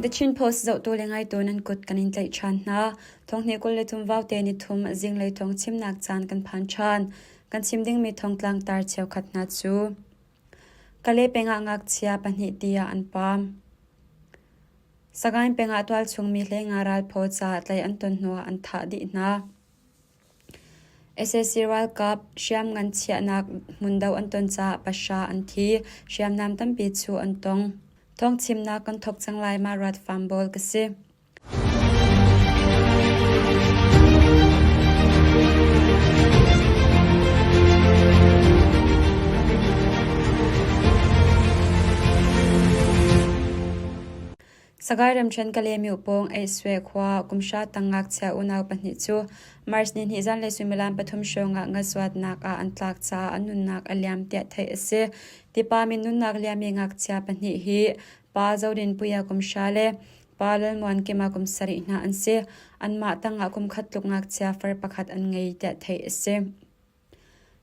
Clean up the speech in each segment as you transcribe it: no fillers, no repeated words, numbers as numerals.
The Chin Post zohtu le ngaitu nan kut kan in tlaih ṭhan hna. Thonghnih 23 vaute nithum zinglei thawng chimnak caan kan phan ṭhan. Kan chim dingmi thongtlang tar cheukhat hna cu Kale peng ah ngakchia pahnih tiah an paam. Sagaing peng ah tualchung mi hleinga ralphaw caah tlaih an ton hnuah an thah dih hna. Sac ralkap hriamngan chiahnak hmun do an ton caah pahra an thi, hriamnam tampi cu an tong. Thawngchimnak kan thawk cang lai ma rat farm bawl ka si. Sagaing ramṭhen Kalaymyo pawng Eiswe khua kumhra tang ngakchia unau pahnih cu March nihnih zanlei suimilam pathum hrawng ah ngazuatnak ah an tlak caah an nunnak a liam tiah theih a si. Tipa min nunnak liammi ngakchia pahnih hi Pa Zodinpuia kumhra le Pa Lalmuankima kum sarih hna an si. Anmah tangah kumkhat tluk ngakchia far pakhat an ngei tiah theih a si.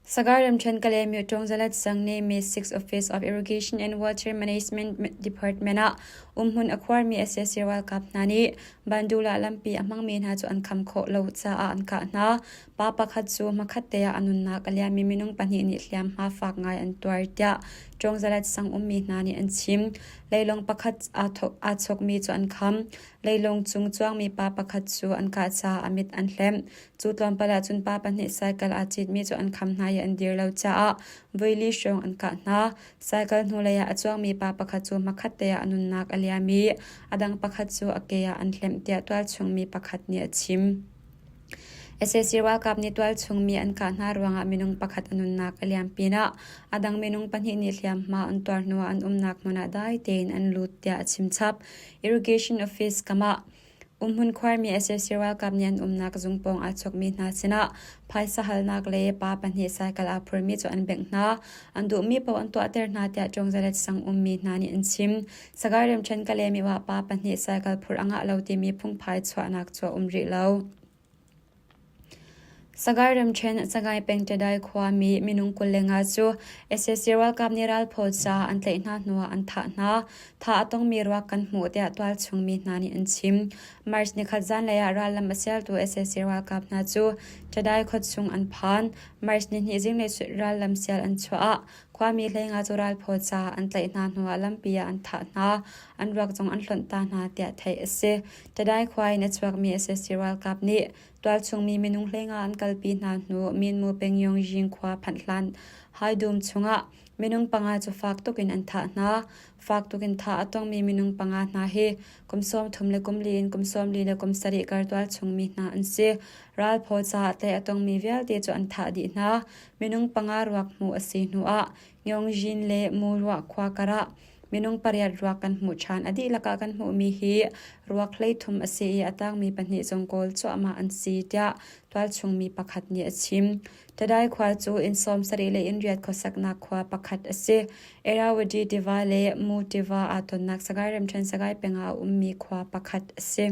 Sagaing ramṭhen Kalaymyo Ṭawngzalat sang nih May 6 Office of Irrigation and Water Management Department ah umhmun a khuarmi sac ralkap hna nih Bandula lampi a hmangmi hna cu an kham khawh lo caah an kah hna. Pa pakhat cu hmakhatte ah a nunnak a liammi minung pahnih nih hliamhma fak ngai an tuar tiah Ṭawngzalat sang ummi hna nih an chim. Leilawng pakhat aa chawkmi cu an kham. Leilawng cung cuangmi pa pakhat cu an kah caah a mit an hlemh. Cu tlawmpal ah cun pa pahnih cycle aa citmi cu an kham hna i an dir lo caah voili hrawng an kah hna. Cycle hnulei ah a cuangmi pa pakhat cu hmakhatte ah a nunnak a liam i a dang pakhat cu a ke ah an hlemh tiah tualchung mi pakhat nih a chim. Sac ralkap nih tualchung mi an kah hna ruangah minung pakhat a nunnak a liam pinah a dang minung pahnih nih hliamhma an tuar hnuah an umnak hmun ah dai tein an lut tiah a chim chap. Irrigation Office kam ah umhmun khuarmi sac ralkap nih an umnak zung pawng aa chawkmi hna sinah phaisa halnak le pa pahnih cycle aa phurmi cu an bengh hna. An duhmi paoh an tuahter hna tiah Ṭawngzalet sang ummi hna nih an chim. Sagaing ramṭhen Kalaymyo ah pa pahnih cycle phurh a ngah lo timi phungphai chuahnak cu a um rih lo. Sagaing ramṭhen Sagaing peng Tadai khuami minung 25 cu sac ralkap nih ralphaw caah an tlaih hna hnuah an thah hna. Thah a tongmi ruak kan hmuh tiah tualchung mi hna nih an chim. March nikhat zanlei ah rallam a sialtu sac ralkap hna cu Tadai khuachung an phan. March nihnih zinglei rallam sial an chuah ah khuami 15 cu ralphaw caah an tlaih hna hnuah lampi ah an thah hna. An ruak zong an hlonh ta hna tiah theih a si. Tadai khua in a chuakmi sac ralkap nih tualchungmi minung 15 an kalpi hna hnu Minmu Pengyongjing khua phanh hlan haidum chungah minung panga cu fak tuk in an thah hna. Fak tuk in thah a tongmi minung panga hna hi kum 30 le kum li in kum 40 le kum sarih kar tualchungmi hna an si. Ralphaw caah tlaih a tongmi vialte cu an thah dih hna. Minung panga ruak hmuh a si hnuah Myongjin le Muruah khua karah Minung pariat ruak kan hmuh ṭhan. A dihlak ah kan hmuhmi hi ruak 13 a si i a tangmi pahnih zong kawl cuahmah an si tiah tualchung mi pakhat nih a chim. Tadai khua cu inn 70 le inn riat khuasaknak khua pakhat a si. Irrawaddy tiva le Mu tiva aa tonnak Sagaing ramṭhen Sagaing peng ah a ummi khua pakhat a si.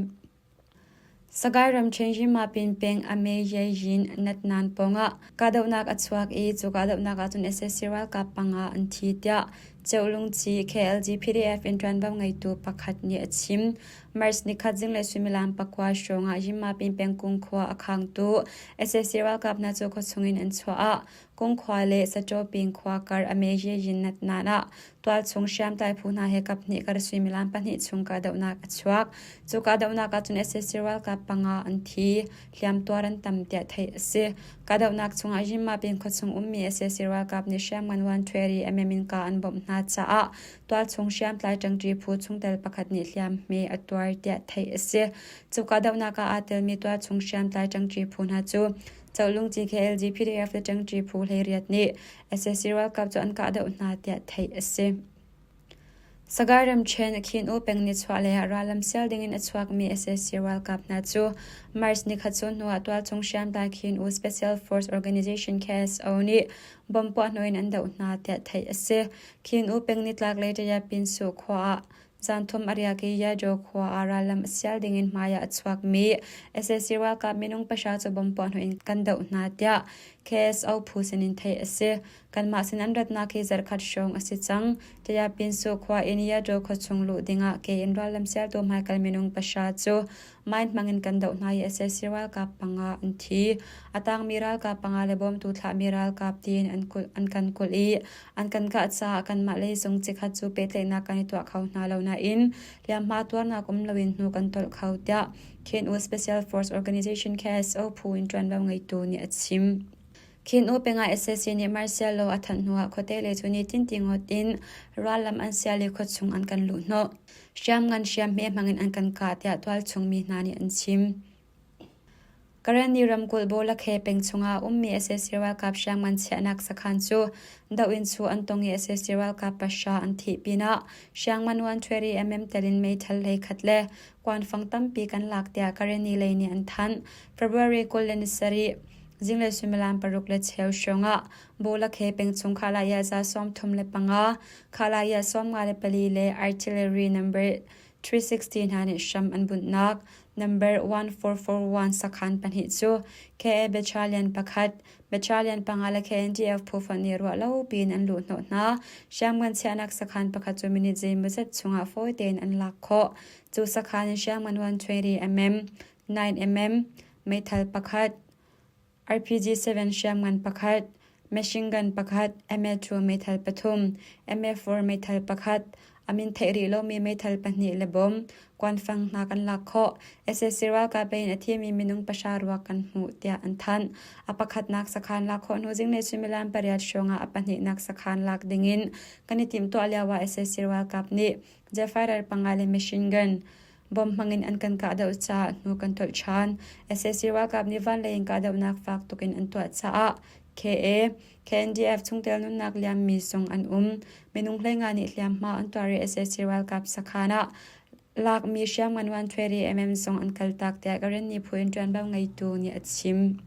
Sagaing ramṭhen Yinmapin peng Ameyayyin Natnan pawngah kahdohnak a chuak i cu kahdohnak ahcun sac ralkap panga an thi tiah Ceulungci KLG PDF in ṭuanvo ngeitu pakhat nih a chim. March nikhat zinglei suimilam pakua hrawngah Yinmapin pengkung khua a khangtu sac ralkap hna cu khuachung in an chuah ah Kungkhua le Satawping khua kar Ameyayyin Natnan ah tualchung hriamtlai phu hna he kaphnih kar suimilam pahnih chung kahdohnak a chuak. Cu kahdohnak ahcun sac ralkap panga an thi, hliamtuar an tam tiah theih a si. Kahdohnak chungah Yinmapin khuachung ummi sac ralkap nih hriamngan 120 mm in kah an bawmh hna caah tualchung hriamtlai ṭangṭi phu chungtel pakhat nih hliamhme a tuar tiah theih a si. Cu kahdohnak ah aa telmi tualchung hriamtlai ṭangṭi phu hna cu Cohlungci KLG PDF le ṭangṭi phu 18 nih sac ralkap cu an kahdoh hna tiah theih a si. Sagaing ramṭhen Khin U peng nichuahlei ah rallam sial dingin a chuakmi sac ralkap hna cu March nikhat chun hnuah tualchung hriamtlai Khin U Special Force Organization KSO nih bomb puahhnawh in an doh hna tiah theih a si. Khin U peng nitlaklei Tayapinsu khua ah. Zanthum a riak i Yajo khua ah rallam a sial dingin hmaiah a chuakmi sac ralkap minung pahra cu bomb puahhnawh in kan doh hna tiah KSO phu sinin theih a si. Kanmah sin an ratnak hi zarhkhat hrawng a si cang. Tayapinsu khua in Yajo khuachung luh dingah ke in rallam sialtu hmaikal minung pahra cu mine hmangin kan doh hna i sac ralkap panga an thi. A tangmi ralkap panga le bawmtu thlahmi ralkap tiin an kan kulh i An kan kah caah kanmah lei zong cikhat cu pehtlaihnak kan i tuah kho hna lo nain hliamhma tuarnak um loin hnu kan tolh kho tiah KNU Special Force Organization KSO phu in ṭuanvo ngeitu nih a chim. KNU pengah sac nih martial law a thanh hnuah khuate lei cu nitin ti ngawt in rallam an sial i khuachung an kan luhhnawh. Hriamngan hriamhme hmangin an kan kah tiah tualchung mi hna nih an chim. Karenni ramkulh Bawlakhe peng chungah ummi sac ralkap hriamngan chiahnak sakhan cu doh in chuh an tong i sac ralkap pahra an thih pinah hriamngan 120 mm tel in meithal hleikhat le kuanfang tampi kan lak tiah Karenni lei nih an thanh. February 27 zinglei suimilam paruk le cheu hrawngah Bawlakhe peng chung Khalaya za 35, Khalaya 54 le artillery number 360 hna nih hram an bunhnak number 1441 sakhan pahnih cu KA Battalion pakhat, Battalion panga le KNDF phu fonh nih ruah lo piin an luhhnawh hna. Hriamngan chiahnak sakhan pakhat cu minute zeimawzat chungah fawi tein an lak khawh. Cu sakhan in hriamngan 120 mm, 9 mm, meithal pakhat, RPG-7 hriamngan pakhat, machine gun pakhat, MA2 meithal pathum, MA4 meithal pakhat, a min theih rih lomi meithal pahnih le bom, kuanfang hna kan lak khawh. Sac ralkap in a thimi minung pahra ruak kan hmuh tiah an thanh. A pakhatnak sakhan lak khawh hnu zinglei suimilam pariat hrawngah a pahnihnak sakhan lak dingin kan i timhtuah lioah sac ralkap nih jet fighter panga le machine gun Bomb hmangin an kan kahdoh caah hnu kan tolh ṭhan. Sac ralkap nih vanlei in kahdohnak fak tukin an tuah caah KA, KNDF chungtel nunnak liammi zong an um. Minung hleinga nih hliamhma an tuar i sac ralkap sakhan ah lakmi hriamngan 120 mm zong an kaltak tiah Karenni phu in ṭuanvo ngeitu nih a chim.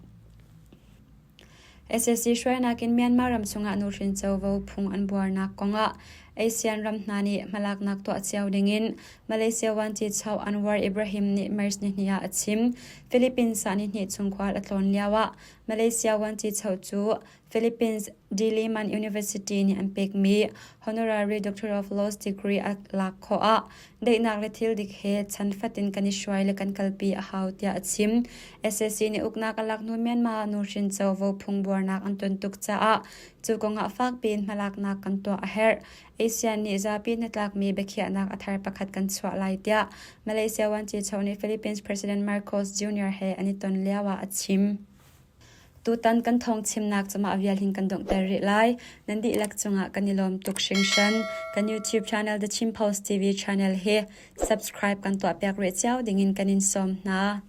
Sac hruainak in Myanmar ram chungah nuhrin covo phung an buarnak kongah ASEAN ram hna nih hmalaknak tuah cio dingin Malaysia Vuanci Anwar Ibrahim nih March nihnih ah a chim. Philippines ah nihnih chung khual a tlawn lioah Malaysia Vuanci cu Philippines Diliman University nih an pekmi Honorary Doctor of Laws degree a lak khawh ah daihnak le thil dik he chan fatin kan i hruai le kan kalpi a hau tiah a chim. Sac nih uknak a lak hnu Myanmar ah nuhrin covo phung buarnak an ton tuk caah cu kongah fakpi in hmalaknak kan tuah a herh. ASEAN nih zapi hnatlakmi biakhiahnak a thar pakhat kan chuah lai tiah Malaysia Vuanci Cho nih Philippines President Marcos Jr. he an i ton lioah a chim. Tutan kan thawngchimnak cu mah vial hin kan donghter rih lai. Nan dihlak cungah kan i lawm tuk hringhran. Kan YouTube channel The Chin Post TV channel hi subscribe kan tuahpiak rih cio dingin kan in sawm hna.